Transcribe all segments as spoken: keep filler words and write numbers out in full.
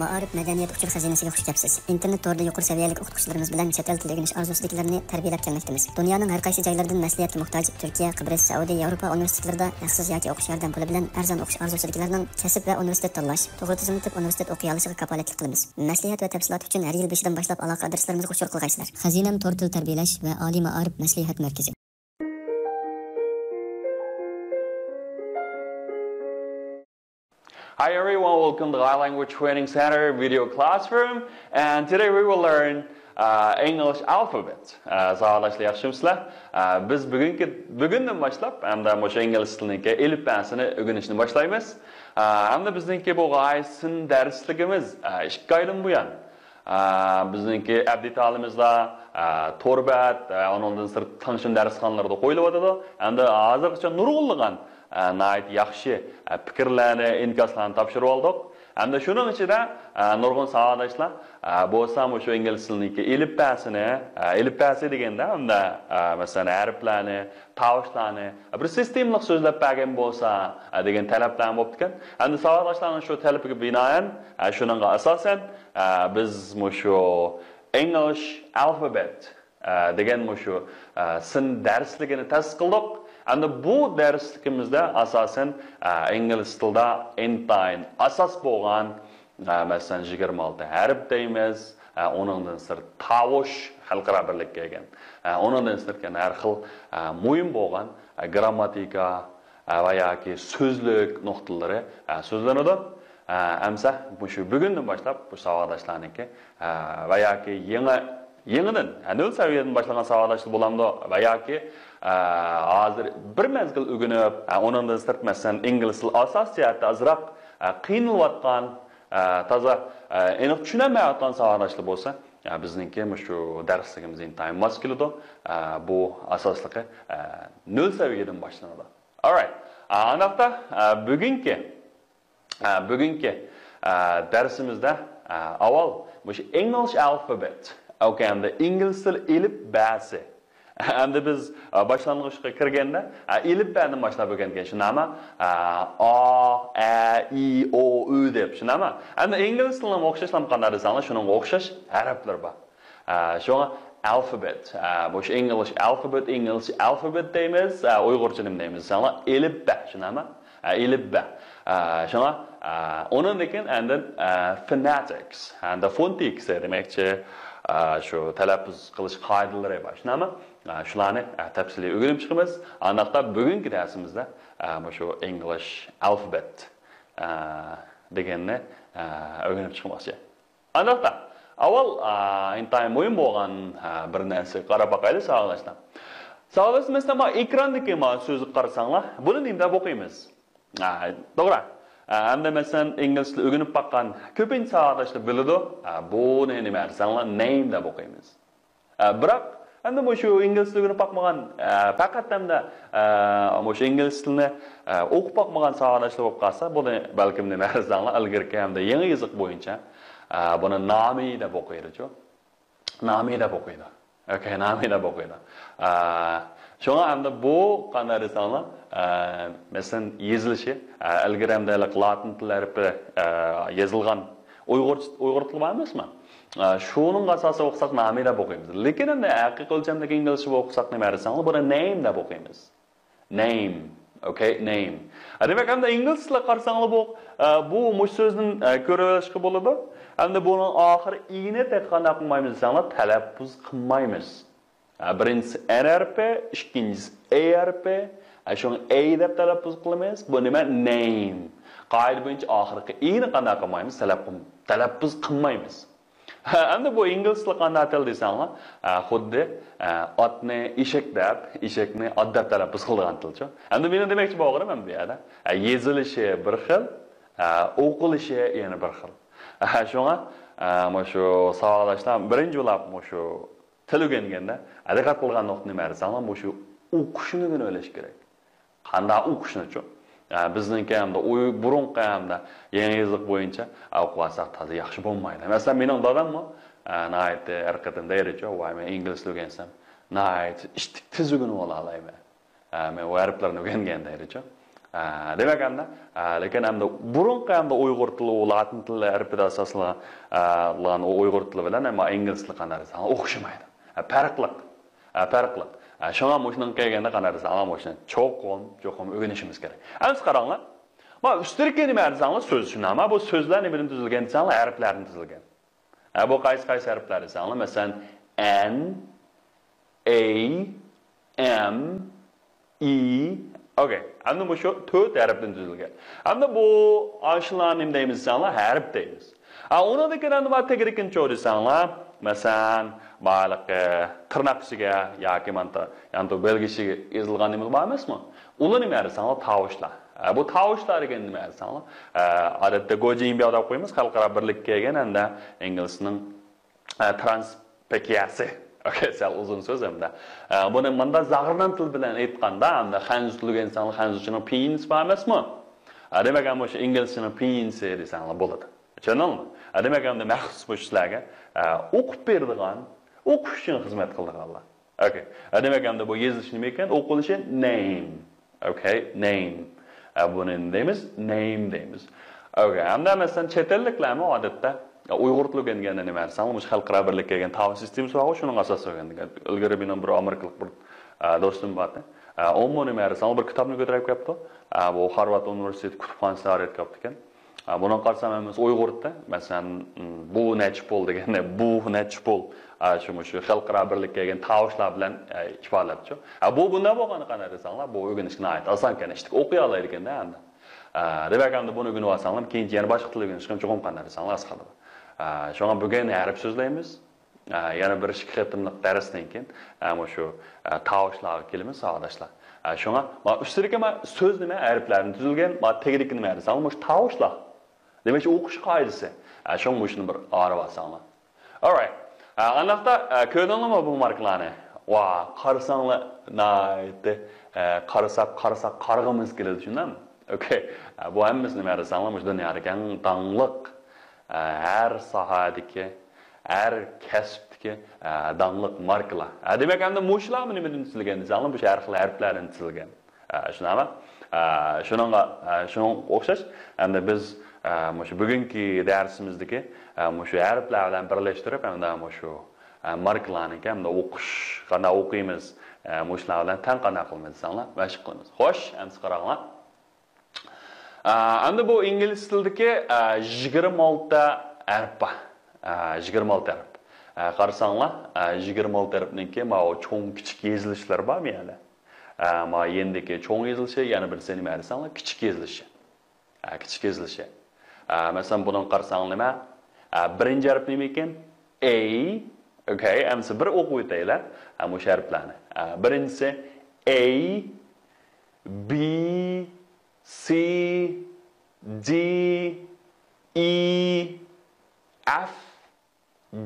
مائارىپ مەدەنىيەت ئۇچۇر خەزىنىسىگە خۇش كەپسىز. ئىنتېرنېت تورىدا يۇقىرى سەۋىيەلىك ئوقۇتقۇچىلىرىمىز بىلەن چەت ئەل تىلى ئۆگىنىش ئارزۇسىدىكىلەرنى تەربىيەلەپ كەلمەكتىمىز. دۇنيانىڭ ھەر قايسى جايلىرىدىن مەسلىھەتكە موھتاج تۈركىيە، قىبرىس، سەئۇدى، ياۋروپا ئۇنىۋېرسىتېتلىرىدا ھەقسىز ياكى ئوقۇش ياردەم پۇلى بىلەن ئەرزان ئوقۇش ئارزۇسىدىكىلەرنىڭ كەسىپ ۋە ئۇنىۋېرسىتېت تاللاش، توغرا تىزىملىتىپ ئۇنىۋېرسىتېت ئوقۇيالىشىغا كاپالەتلىك قىلىمىز. مەسلىھەت ۋە تەپسىلات ئۈچۈن ھەر يىل بېشىدىن باشلاپ ئالاقە ئادرېسلىرىمىزغا ئۇچۇر قىلغايسىلەر. خەزىنەم تور تىل تەربىيەلەش ۋە ئالىي مائارىپ مەسلىھەت مەركىزى. Hi everyone, welcome to Thai Language Training Center video classroom, and today we will learn uh, English alphabet. Uh, ساۋاقداشلار ياخشىمۇسىلەر؟ Uh, بىز بۈگۈنكى بۈگۈندىن باشلاپ ھەمدە مۇشۇ ئىنگلىز تىلىنىڭكى ئېلىپبەسىنى ئۆگىنىشنى باشلايمىز. Uh, ھەمدە بىزنىڭكى بۇ غايىسىن دەرسلىكىمىز uh, ئىككى ئايدىن بۇيان ئە، بىزنىڭكى ئەبدى تالىمىزدا، ئە، تور بەت، ئە، ئۇنىڭدىن سىرت تاڭشىن دەرسخانىلىرىدا قويۇلۇۋاتىدۇ. ھەمدە ھازىرغىچە نۇرغۇنلىغان، ئە، ناھايىتى ياخشى، ئە، پىكىرلەرنى، ئىنكاسلارنى تاپشۇرۇۋالدۇق. ھەمدە شۇنىڭ ئىچىدە، ئە، نۇرغۇن ساۋاقداشلار، ئە، بولسا مۇشۇ ئىنگلىز تىلىنىڭكى ئېلىپبەسىنى، ئە، ئېلىپبەسى دېگەندە، ھەمدە، ئە، مەسىلەن، ھەرپلەرنى، تاۋۇشلارنى بىر سىستېمىلىق سۆزلەپ بەرگەن بولسا، ئە، دېگەن تەلەپلەرمۇ بوپتىكەن. ئەمدى ساۋاقداشلارنىڭ شۇ تەلىپىگە بىنائەن، ئە، شۇنىڭغا ئاساسەن، ئە، بىز مۇشۇ English alphabet، ئە، دېگەن مۇشۇ، ئە، سىن دەرسلىكىنى تەسىس قىلدۇق. ئەمدى بۇ دەرسلىكىمىزدە ئاساسەن، ئە، ئىنگلىز تىلىدا ئىنتايىن ئاساس بولغان ئە، مەسىلەن، يىگىرمە ئالتە ھەرپ دەيمىز، ئە، ئۇنىڭدىن سىرت تاۋۇش خەلقئارا بىرلىككە كەلگەن. ئە، ئۇنىڭدىن سىرت يەنە ھەر خىل، ئە، مۇھىم بولغان، ئە، گرامماتىكا، ئە، ۋە ياكى سۆزلۈك نۇقتىلىرى، ئە، سۆزلىنىدۇ. ئە، ئەمسە مۇشۇ بۈگۈندىن باشلاپ بۇ ساۋاقداشلارنىڭكى، ئە، ۋە ياكى يېڭى، يېڭىدىن، ئە، نۆل سەۋىيەدىن باشلىغان ساۋاقداشلار بولامدۇ؟ ۋە ياكى، ئە، ھازىر بىر مەزگىل ئۆگىنىپ، ئە، ئۇنىڭدىن سىرت، مەسىلەن، ئىنگلىز تىلى ئاساسىي جەھەتتە ئازراق، ئە، قىينىلىۋاتقان، ئە، تازا، ئە، ئېنىق چۈشىنەلمەيۋاتقان ساۋاقداشلار بولسا، ئە، بىزنىڭكى مۇشۇ دەرسلىكىمىز ئىنتايىن ماس كېلىدۇ. ئە، بۇ ئاساسلىقى، ئە، نۆل سەۋىيەدىن باشلىنىدۇ. Alright. ئە، ئانداقتا، ئە، بۈگۈنكى، ئە، بۈگۈنكى، ئە، دەرسىمىزدە، ئە، ئاۋۋال مۇشۇ English alphabet، ئوكەي، ئەمدى ئىنگلىز تىل ئېلىپبەسى. ئەمدى بىز، ئە، باشلانغۇچقا كىرگەندە، ئە، ئېلىپبەدىن باشلاپ ئۆگەنگەن، شۇنداقمۇ؟ ئە، ئا، ئە، ئى، ئو، ئۈ دەپ، شۇنداقمۇ؟ ئەمدى ئىنگلىز تىلىنىڭ ئوخشاشلىمۇ قانداق دېسەڭلار، شۇنىڭغا ئوخشاش ھەرپلىرى بار. ئە، شۇڭا alphabet، ئە، مۇشۇ English alphabet، ئىنگلىزچە alphabet دەيمىز، ئە، ئۇيغۇرچە نېمە دەيمىز دېسەڭلار، ئېلىپبە، شۇنداقمۇ؟ ئە، ئېلىپبە. ئە، شۇڭا، ئە، ئۇنىڭدىن كېيىن ئاندىن، ئە، phonetics، ئەمدى phonetics دېمەكچى، ئە، شۇ تەلەپپۇز قىلىش قائىدىلىرى بار، شۇنداقمۇ؟ ئە، شۇلارنى، ئە، تەپسىلىي ئۆگىنىپ چىقىمىز. ئانداقتا بۈگۈنكى دەرسىمىزدە، ئە، مۇشۇ English alphabet، ئە، دېگەننى، ئە، ئۆگىنىپ چىقماقچى. ئانداقتا، ئاۋۋال، ئە، ئىنتايىن مۇھىم بولغان، ئە، بىر نەرسىگە قاراپ باقايلى، ساۋاقداشلار. ساۋاقداشلار، مەسىلەن، مانا ئېكراندىكى مانا سۆزگە قارىساڭلار، بۇنى نېمە دەپ ئوقۇيمىز؟ ئە، توغرا. ئە، ئەمدى، مەسىلەن، ئىنگلىز تىلى ئۆگىنىپ باققان كۆپىنچە ساۋاقداشلار بىلىدۇ. ئە، بۇنى نېمە دېسەڭلار، name دەپ ئوقۇيمىز. ئە، بىراق، ئەمدى مۇشۇ ئىنگلىز تىلى ئۆگىنىپ باقمىغان، ئە، پەقەت ئەمدى، ئە، مۇشۇ ئىنگلىز تىلىنى، ئە، ئوقۇپ باقمىغان ساۋاقداشلار بولۇپ قالسا، بۇنى بەلكىم نېمە دېسەڭلار، ئىلگىرىكى ھەمدە يېڭى يېزىق بويىچە، ئە، بۇنى نامى دەپ ئوقۇيدۇچۇ. نامى دەپ ئوقۇيدۇ. ئوكەي، نامى دەپ ئوقۇيدۇ. ئە، شۇڭا ئەمدى بۇ قانداق دېسەڭلار، ئە، مەسىلەن، يېزىلىشى، ئە، ئىلگىرى ئەمدى ھېلىقى لاتىن تىل ھەرپى، ئە، يېزىلغان ئۇيغۇر، ئۇيغۇر تىلى بار ئەمەسمۇ؟ ئە، شۇنىڭغا ئاساسەن ئوقۇساق نامى دەپ ئوقۇيمىز. لېكىن ئەمدى ھەقىقىي ئۆلچەمدىكى ئىنگلىزچە ئوقۇساق نېمە دېسەڭلار، بۇنى name دەپ ئوقۇيمىز. Name. ئوكەي، name. ئە، دېمەك، ئەمدى ئىنگلىز تىلىغا قارىساڭلار بۇ، ئە، بۇ مۇشۇ سۆزدىن، ئە، كۆرۈۋېلىشقا بولىدۇ. ئەمدى بۇنىڭ ئاخىرى ئىنى تېخى قانداق قىلمايمىز دېسەڭلار، تەلەپپۇز قىلمايمىز. ئە، بىرىنچىسى ئەن ھەرپى، ئىككىنچىسى ئەي ھەرپى. ئە، شۇڭا ئەي دەپ تەلەپپۇز قىلىمىز. بۇ نېمە؟ Name. قائىدە بويىچە ئاخىرقى ئىنى قانداق قىلمايمىز؟ تەلەپ قىل-، تەلەپپۇز قىلمايمىز. ئەمدى بۇ ئىنگلىز تىلى قانداق تىل دېسەڭلار، ئە، خۇددى، ئە، ئاتنى ئېشەك دەپ، ئېشەكنى ئات دەپ تەلەپپۇز قىلىدىغان تىلچۇ. ئەمدى مېنىڭ دېمەكچى بولغىنىم ئەمدى بۇ يەردە، ئە، يېزىلىشى بىر خىل، ئە، ئوقۇلۇشى يەنە بىر خىل. ئە، شۇڭا، ئە، مۇشۇ ساۋاقداشلار بىرىنچى بولۇپ مۇشۇ تىل ئۆگەنگەندە، ئە، دىققەت قىلغان نۇقتا نېمە دېسەڭلار، مۇشۇ ئوقۇشنى ئۆگىنىۋېلىش كېرەك. قانداق ئوقۇشنىچۇ؟ ئە، بىزنىڭكى ھەمدە ئۇي-، بۇرۇنقى ھەمدە يېڭى يېزىق بويىچە، ئە، ئوقۇۋالساق تازا ياخشى بولمايدۇ. مەسىلەن، مېنىڭ داداممۇ، ئە، ناھايىتى ھەر قېتىم دەيدىچۇ، ۋاي، مەن ئىنگلىز تىلى ئۆگەنسەم، ناھايىتى ئىتتىك تېز ئۆگىنىۋالالايمەن. ئە، مەن ئۇ ھەرپلەرنى ئۆگەنگەن دەيدىچۇ. ئە، دېمەك، ئەمدى، ئە، لېكىن ئەمدى بۇرۇنقى ئەمدى ئۇيغۇر تىلى، ئۇ لاتىن تىلى ھەرپىدە ئاساسلانغان ئۇ ئۇيغۇر تىلى بىلەن ئەمما ئىنگلىز تىلى قانداق دېسەڭلار ئوخشىمايدۇ. ئە، پەرقلىق. ئە، پەرقلىق. ئە، شۇڭا مۇشۇنىڭغا كەلگەندە قانداق دېسەڭلار مۇشۇنى چوقۇم، چوقۇم ئۆگىنىشىمىز كېرەك. ئەمدى قاراڭلار. ما ئۈستىدىكى نېمە دېسەڭلار سۆز شۇنداقمۇ؟ بۇ سۆزلەر نېمىدىن تۈزۈلگەن دېسەڭلار ھەرپلەردىن تۈزۈلگەن. ئە، بۇ قايسى، قايسى ھەرپلەر دېسەڭلار، مەسىلەن، ئەن، ئەي، ئەم، ئى. ئوكەي. ئەمدى مۇشۇ تۆت ھەرپتىن تۈزۈلگەن. ئەمدى بۇ ئاشۇلارنى نېمە دەيمىز دېسەڭلار، ھەرپ دەيمىز. ئا، ئۇنىڭدىن كېيىن ئەمدى بار تېگىرىكىنچۇ دېسەڭلار، مەسىلەن، بايلىقى تىرناق ئىچىگە ياكى مانتا، يانتۇ بەلگە ئىچىگە يېزىلغان نېمە بار ئەمەسمۇ؟ ئۇلار نېمە دېسەڭلار، تاۋۇشلار. ئە، بۇ تاۋۇشلار دېگەن نېمە دېسەڭلار، ئە، ئادەتتە گوجيىنبياۋ دەپ قويىمىز، خەلقئارا بىرلىككە كەلگەن ھەمدە ئىنگلىزنىڭ، ئە، ترانسپېكىيەسى. ئوكەي، سەل ئۇزۇن سۆز ھەمدە. ئە، بۇنى مۇنداق زاغرىنان تىل بىلەن ئېيتقاندا، ھەمدە خەنزۇ تىلىگە ئىنسانلار خەنزۇچىنىڭ پىنيىنىسى بار ئەمەسمۇ؟ ئە، دېمەك، مۇشۇ ئىنگلىزچىنىڭ پىنيىنىسى دېسەڭلار بولىدۇ. چۈشەندىڭلارمۇ؟ ئە، دېمەك، ئەمدى مەخسۇس مۇشۇ سىلەرگە، ئە، ئوقۇپ بېرىدىغان، ئوقۇش ئۈچۈن خىزمەت قىلىدىغانلار. ئوكەي. ئە، دېمەك، ئەمدى بۇ يېزىلىشى نېمە ئىكەن؟ ئوقۇلۇشى نەيم. ئوكەي، نەيم. ئە، بۇنى نېمە دەيمىز؟ نەيم دەيمىز. ئوكەي. ئەمدى، مەسىلەن، چەت ئەللىكلەرمۇ ئادەتتە، ئە، ئۇيغۇر تىلى ئۆگەنگەندە نېمە دېسەڭلار، مۇشۇ خەلقئارا بىرلىككە كەلگەن تاۋۇش سىستېمىسى بارغۇ، شۇنىڭغا ئاساس ئۆگەنگەن. ئىلگىرى مېنىڭ بىر ئامېرىكىلىق بىر، ئە، دوستۇم بارتى. ئە، ئۇمۇ نېمە دېسەڭلار، بىر كىتابنى كۆتۈرۈپ كەپتۇ. ئە، بۇ خارۋارد ئۇنىۋېرسىتېتى كۇتۇپخانىسىدا ئارىيەت كەپتىكەن. ئا، بۇنىڭغا قارىسام ھەممىسى ئۇيغۇر تىلى. مەسىلەن، م، بۇ نەچچە پۇل دېگەندە، بۇ نەچچە پۇل. ئا، شۇ، مۇشۇ خەلقئارا بىرلىككە كەلگەن تاۋۇشلار بىلەن، ئە، ئىپادىلەپچۇ. ئا، بۇ بۇنداق بولغاندا قانداق دېسەڭلار، بۇ ئۆگىنىشكە ناھايىتى ئاسانكەن، ئىشتىك ئوقۇيالايدىكەندە ئەمدى. ئا، دېمەك، ئەمدى بۇنى ئۆگىنىۋالساڭلار، كېيىنچە يەنە باشقا تىل ئۆگىنىشكە چوقۇم قانداق دېسەڭلار ئاسقىلىدۇ. ئا، شۇڭا بۈگۈن ھەرپ سۆزلەيمىز. ئە، يەنە بىر ئىككى قېتىملىق دەرستىن كېيىن، ئە، مۇشۇ، ئە، تاۋۇشلارغا كېلىمىز، ساۋاقداشلار. ئە، شۇڭا، ما، ئۈستىدىكى، ما، سۆز نېمە؟ ھەرپلەردىن تۈزۈلگەن، ما، تېگىدىكى نېمە دېسەڭلار، مۇشۇ تاۋۇشلار. دېمەكچى، ئوقۇش قائىدىسى. ئە، شۇڭا مۇشۇنى بىر ئايرىۋالساڭلار. Alright. ئە، ئانداقتا، ئە، كۆردۈڭلارمۇ بۇ ماركىلارنى؟ ۋا، قارىساڭلار، ناھايىتى، ئە، قارىساق، قارىساق، قارىغۇمىز كېلىدۇ، شۇنداقمۇ؟ ئوكەي. ئە، بۇ ھەممىسى نېمە دېسەڭلار، مۇشۇ دۇنيادىكى ئەڭ داڭلىق، ئە، ھەر ساھەدىكى، ھەر كەسىپتىكى، ئە، داڭلىق ماركىلار. ئە، دېمەك، ئەمدى مۇشۇلارمۇ نېمىدىن تۈزۈلگەن دېسەڭلار، مۇشۇ ھەر خىل ھەرپلەردىن تۈزۈلگەن. ئە، شۇنداقمۇ؟ ئە، شۇنىڭغا، ئە، شۇنىڭغا ئوخشاش، ئەمدى بىز، ئە، مۇشۇ بۈگۈنكى دەرسىمىزدىكى، ئە، مۇشۇ ھەرپلەر بىلەن بىرلەشتۈرۈپ، ئەمدى مۇشۇ، ئە، ماركىلارنىڭكى ئەمدى ئوقۇش، قانداق ئوقۇيمىز، ئە، مۇشۇلار بىلەن تەڭ قانداق قىلىمىز دېسەڭلار، مەشىق قىلىمىز. خوش، ئەمدى قاراڭلار. ئە، ئەمدى بۇ ئىنگلىز تىلىدىكى، ئە، يىگىرمە ئالتە ھەرپ بار. ئە، يىگىرمە ئالتە ھەرپ. ئە، قارىساڭلار، ئە، يىگىرمە ئالتە ھەرپنىڭكى ماۋۇ چوڭ كىچىك يېزىلىشلىرى بارمۇ يەنە؟ ئە، ما يېنىدىكى چوڭ يېزىلىشى، يەنە بىرسى نېمە دېسەڭلار، كىچىك يېزىلىشى. ئە، كىچىك يېزىلىشى. ئە، مەسىلەن، بۇنىڭغا قارىساڭلار نېمە؟ ئە، بىرىنچى ھەرپ نېمە ئىكەن؟ ئەي. ئوكەي، ئەمسە بىر ئوقۇپ ئۆتەيلى. ئە، مۇشۇ ھەرپلەرنى. ئە، بىرىنچىسى ئەي، بى، سى، دى، ئى، ئەف،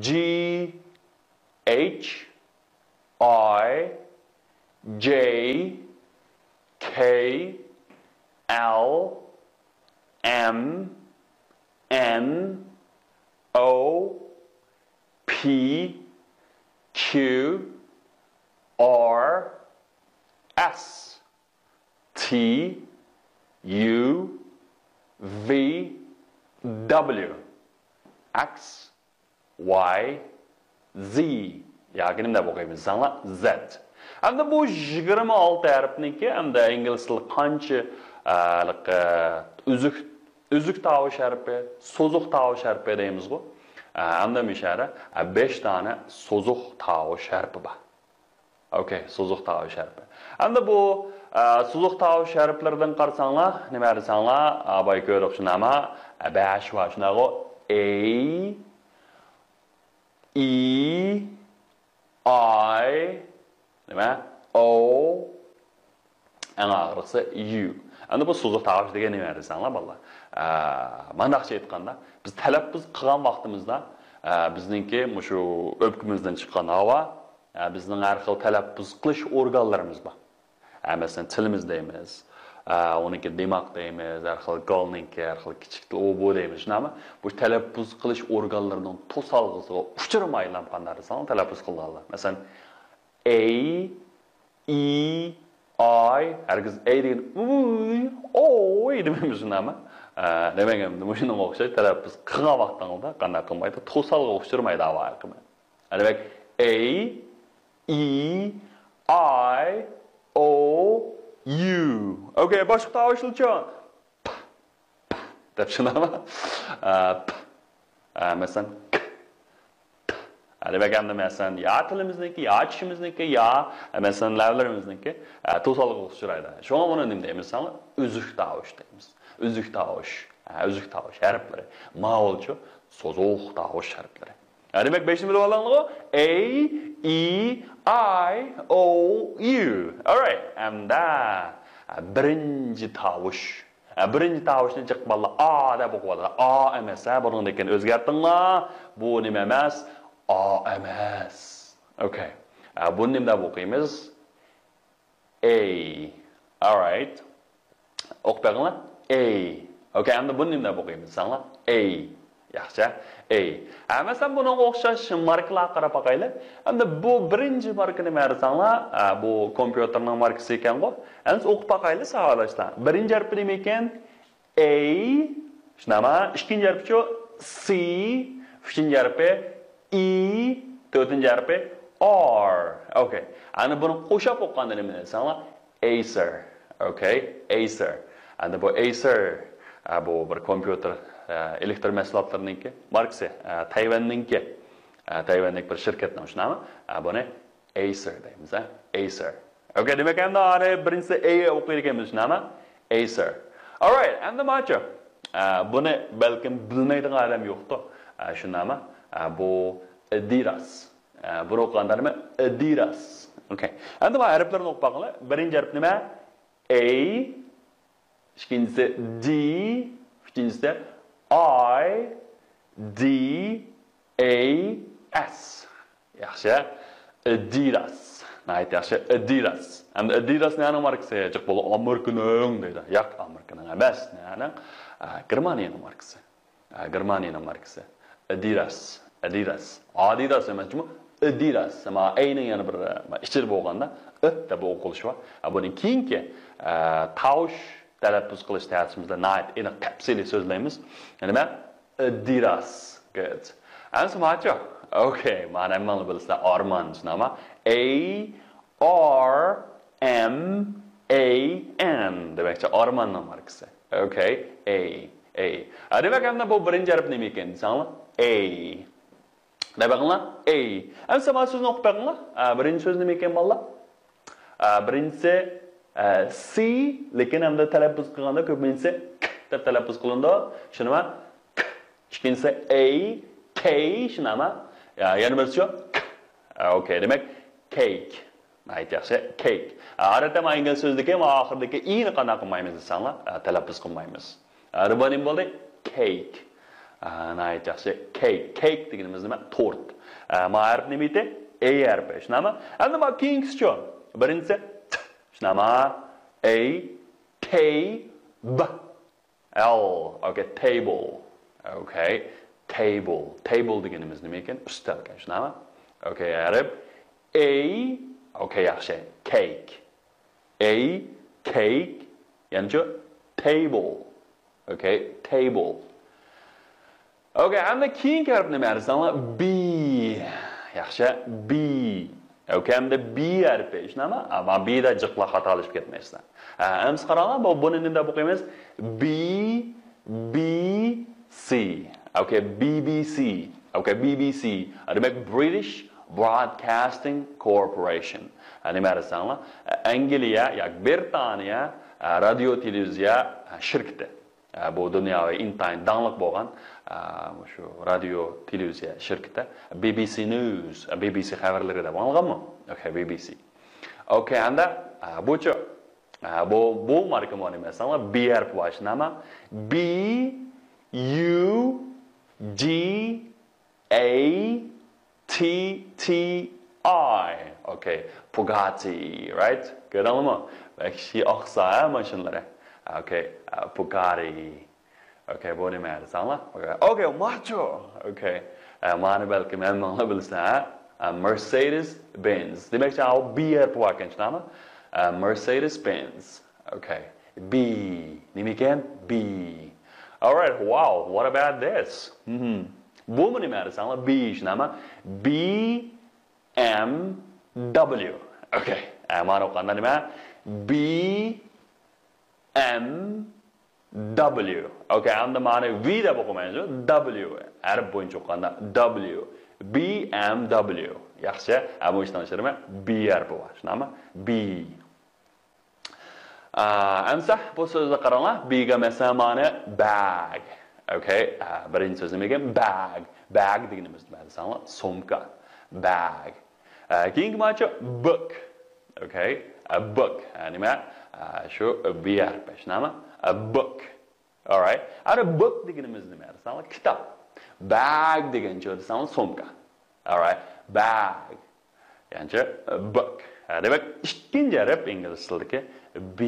جى، ئەيچ، ئاي، جەي، كەي، ئەل، ئەم، ئەن، ئو، پى، كيۇ، ئار، ئەس، تى، يۇ، ۋى، دەبليۇ، ئەكس، ۋاي، زى ياكى نېمە دەپ ئوقۇيمىز دېسەڭلار، زەت. ئەمدى بۇ يىگىرمە ئالتە ھەرپنىڭكى، ئەمدى ئىنگلىز تىلى قانچە، ئە، ئە، ئۈزۈك، ئۈزۈك تاۋۇش ھەرپى، سوزۇق تاۋۇش ھەرپى دەيمىزغۇ. ئە، ئەمدى مۇشۇ يەردە، ئە، بەش دانە سوزۇق تاۋۇش ھەرپى بار. ئوكەي، سوزۇق تاۋۇش ھەرپى. ئەمدى بۇ، ئە، سوزۇق تاۋۇش ھەرپلىرىدىن قارىساڭلار، نېمە دېسەڭلار، ئە، بايا كۆردۇق شۇنداقمۇ؟ ئە، بەش بار شۇنداقغۇ. ئەي، ئى، ئاي، نېمە؟ ئو، ئەڭ ئاخىرقىسى يۇ. ئەمدى بۇ سوزۇق تاۋۇش دېگەن نېمە دېسەڭلار، بالىلار؟ ئە، مانداقچە ئېيتقاندا، بىز تەلەپپۇز قىلغان ۋاقتىمىزدا، ئە، بىزنىڭكى مۇشۇ ئۆپكىمىزدىن چىققان ھاۋا، ئە، بىزنىڭ ھەر خىل تەلەپپۇز قىلىش ئورگانلىرىمىز بار. ئە، مەسىلەن، تىلىمىز دەيمىز، ئە، ئۇنىڭكى دىماغ دەيمىز، ھەر خىل گالنىڭكى، ھەر خىل كىچىك تىل، ئۇ بۇ دەيمىز، شۇنداقمۇ؟ بۇ تەلەپپۇز قىلىش ئورگانلىرىنىڭ توسالغۇسىغا ئۇچرىمايلا قانداق دېسەڭ تەلەپپۇز قىلغانلار. مەسىلەن، ئەي، ئى، ئاي، ھەرگىز ئەي دېگەن ئۇي، ئوي دېمەيمىز شۇنداقمۇ؟ ئە، دېمەك، ئەمدى مۇشۇنىڭغا ئوخشاش تەلەپپۇز قىلغان ۋاقتىڭىزدا قانداق قىلمايدۇ؟ توسالغۇغا ئۇچرىمايدۇ ھاۋا ئاقىمى. دېمەك، ئەي، ئى، ئاي، ئو، يۇ. ئوكەي، باشقا تاۋۇشلارچۇ؟ دەپ چۈشىنەما؟ ئە، پ. ئە، مەسىلەن، ك. پ. ئە، دېمەك، ئەمدى مەسىلەن، يا تىلىمىزنىڭكى، يا چىشىمىزنىڭكى، يا، ئە، مەسىلەن، لەۋلىرىمىزنىڭكى، ئە، توسالغۇغا ئۇچرايدۇ. شۇڭا بۇنى نېمە دەيمىز دېسەڭلار؟ ئۈزۈك تاۋۇش دەيمىز. ئۈزۈك تاۋۇش. ئە، ئۈزۈك تاۋۇش ھەرپلىرى. ماۋۇلچۇ سوزۇق تاۋۇش ھەرپلىرى. ئە، دېمەك، بەشنى بىلىپ ئالدىڭلارغۇ؟ A, E, I, O, U. Alright. ئەمدى، ئە، بىرىنچى تاۋۇش. ئە، بىرىنچى تاۋۇشنى جىق بالىلار ئا دەپ ئوقۇۋالىدۇ. ئا ئەمەس، ھە، بۇنىڭدىن كېيىن ئۆزگەرتىڭلار. بۇ نېمە ئەمەس؟ ئا ئەمەس. ئوكەي. ئە، بۇنى نېمە دەپ ئوقۇيمىز؟ A. Alright. ئوقۇپ بېقىڭلار. A. ئوكەي، ئەمدى بۇنى نېمە دەپ ئوقۇيمىز دېسەڭلار؟ A. ياخشى. A. ھە، مەسىلەن، بۇنىڭغا ئوخشاش ماركىلارغا قاراپ باقايلى. ئەمدى بۇ بىرىنچى ماركا نېمە دېسەڭلار؟ ھە، بۇ كومپيۇتېرنىڭ ماركىسى ئىكەنغۇ. ئەمدى ئوقۇپ باقايلى، ساۋاقداشلار. بىرىنچى ھەرپى نېمە ئىكەن؟ A، شۇنداقمۇ؟ ئىككىنچى ھەرپىچۇ؟ C، ئۈچىنچى ھەرپى E، تۆتىنچى ھەرپى R. ئوكەي. ئەنە بۇنى قوشاپ ئوقۇغاندا نېمە دېسەڭلار؟ Acer. ئوكەي، Acer. ئەنە بۇ Acer، ئە، بۇ بىر كومپيۇتېر، ئە، ئېلېكتر مەھسۇلاتلىرىنىڭكى ماركىسى، ئە، تەيۋەننىڭكى، ئە، تەيۋەنلىك بىر شىركەتنىڭ شۇنداقمۇ؟ ئە، بۇنى Acer دەيمىز، ھە؟ Acer. ئوكەي، دېمەك، ئەمدى ئارى بىرىنچىسى A ئوقۇيدىكەنمىز، شۇنداقمۇ؟ Acer. Alright، ئەمدى ماچۇ. ئە، بۇنى بەلكىم بىلمەيدىغان ئادەم يوقتۇ. ئە، شۇنداقمۇ؟ ئە، بۇ Adidas. ئە، بۇنى ئوقۇغاندا نېمە؟ Adidas. ئوكەي. ئەمدى مانا ھەرپلەرنى ئوقۇپ باقىڭلار. بىرىنچى ھەرپ نېمە؟ A، ئىككىنچىسى D، ئۈچىنچىسى I D A S. ياخشى. Adidas. ناھايىتى ياخشى. Adidas. ئەمدى Adidas نەنىڭ ماركىسى؟ جىق بولۇپ، ئامېرىكىنىڭ دەيدۇ. ياق، ئامېرىكىنىڭ ئەمەس. نەنىڭ؟ ئا، گېرمانىيەنىڭ ماركىسى. ئا، گېرمانىيەنىڭ ماركىسى. Adidas. Adidas. Adidas ئەمەس جۇمۇ. Adidas. ئەمما ئەينىڭ يەنە بىر، ئە، ئىچىدە بولغاندا ئۆ دەپ ئوقۇلۇشى بار. ئا، بۇنىڭ كېيىنكى، ئە، تاۋۇش تەلەپپۇز قىلىش دەرسىمىزدە ناھايىتى ئېنىق تەپسىلىي سۆزلەيمىز. يەنە مەن Adidas. Good. ئەمسە ماچۇ. ئوكەي، مانا ھەممەڭلار بىلىسىلەر، ئارمان، شۇنداقمۇ؟ A R M A N. دېمەكچى، ئارماننىڭ ماركىسى. ئوكەي، A، A. ھە، دېمەك، ئەمدى بۇ بىرىنچى ھەرپ نېمە ئىكەن دېسەڭلار؟ A. دەپ بېقىڭلار، A. ئەمسە مانا سۆزنى ئوقۇپ بېقىڭلار. ئە، بىرىنچى سۆز نېمە ئىكەن، بالىلار؟ ئە، بىرىنچىسى، ئە، C، لېكىن ئەمدى تەلەپپۇز قىلغاندا كۆپىنچىسى ك دەپ تەلەپپۇز قىلىنىدۇ. شۇنداقمۇ؟ ك. ئىككىنچىسى A، K، شۇنداقمۇ؟ يا، يەنە بىرسىچۇ؟ K. ئە، ئوكەي، دېمەك، cake. ناھايىتى ياخشى، cake. ئە، ئادەتتە مانا ئىنگلىز سۆزىدىكى مانا ئاخىرىدىكى ئىنى قانداق قىلمايمىز دېسەڭلار، ئە، تەلەپپۇز قىلمايمىز. ئە، بۇ نېمە بولدى؟ Cake. ئە، ناھايىتى ياخشى. Cake. Cake دېگىنىمىز نېمە؟ تورت. ئە، ما ھەرپ نېمە ئىدى؟ A ھەرپى. شۇنداقمۇ؟ ئەمدى ما كېيىنكىسىچۇ؟ بىرىنچىسى T. شۇنداقمۇ؟ A، T، B. L. ئوكەي، table. ئوكەي. Table. Table دېگىنىمىز نېمە ئىكەن؟ ئۈستەل ئىكەن. شۇنداقمۇ؟ ئوكەي، ھەرپ. A. ئوكەي، ياخشى. Cake. A، cake، يەنىچۇ؟ Table. ئوكەي، table. ئوكەي، ئەمدى كېيىنكى ھەرپ نېمە دېسەڭلار؟ B. ياخشى، B. ئوكەي، ئەمدى B ھەرپى. شۇنداقمۇ؟ ئەمما B دە جىقلا خاتالىشىپ كەتمەيسىلەر. ھە، ئەمسە قاراڭلار، بۇ، بۇنى نېمە دەپ ئوقۇيمىز؟ B، B، C. ئوكەي، B B C. ئوكەي، B B C. دېمەك، British Broadcasting Corporation. ھە، نېمە دېسەڭلار؟ ئەنگلىيە ياكى بىرىتانىيە، ئە، رادىيو تېلېۋىزىيە، ئە، شىركىتى. ئە، بۇ دۇنياۋى ئىنتايىن داڭلىق بولغان، ئە، مۇشۇ رادىيو تېلېۋىزىيە شىركىتى. B B C News، B B C خەۋەرلىرى دەپ ئاڭلىغانمۇ؟ ئوكەي، B B C. ئوكەي، ئەمدى، ئە، بۇچۇ، ئە، بۇ، بۇ ماركا مۇئەللىم ئەسلىڭلار B ھەرپى بار شۇنداقمۇ؟ B U G A T T I. ئوكەي. Bugatti، right؟ كۆردۈڭلارمۇ؟ ۋەھشىي ئاقسا، ھە، ماشىنىلىرى. ئوكەي. ئە، Bugatti. ئوكەي، بۇ نېمە دېسەڭلار؟ ئوكەي، ماچۇ. ئوكەي. ئە، مانى بەلكىم ھەممەڭلار بىلىسىلەر، ھە؟ ئە، Mercedes Benz. دېمەكچى، ئاۋۇ B ھەرپى باركەن، شۇنداقمۇ؟ A Mercedes Benz. Okay. B. نېمىكەن؟ B. Alright. Wow. What about this? مهم. بۇمۇ نېمە دېسەڭلار؟ B شۇنداقمۇ؟ B M W. Okay. ئە، مانا ئوقۇغاندا نېمە؟ B M W. Okay. ئەمدى مانا V دەپ ئوقۇمايمىز. W. ھەرپ بويىچە ئوقۇغاندا W. B M W. ياخشى. ئە، بۇ ئىشنىڭ ئىچىدە B ھەرپى بار. شۇنداقمۇ؟ B. ئا، ئەمسە بۇ سۆزگە قاراڭلار. B گە مەسىلەن مانا bag. Okay. ئا، بىرىنچى سۆز نېمە ئىكەن؟ Bag. Bag دېگىنىمىز نېمە دېسەڭلار؟ سومكا. Bag. ئا، كېيىنكى ماچۇ book. Okay. ئا، book. ئا، نېمە؟ ئا، شۇ B ھەرپى. شۇنداقمۇ؟ ئا، book. Alright. ئەنە book دېگىنىمىز نېمە دېسەڭلار؟ كىتاب. Bag دېگەنچۇ دېسەڭلار؟ سومكا. Alright. Bag. يەنىچە book. ھە، دېمەك، ئىككىنچى ھەرپ ئىنگلىز تىلىدىكى B.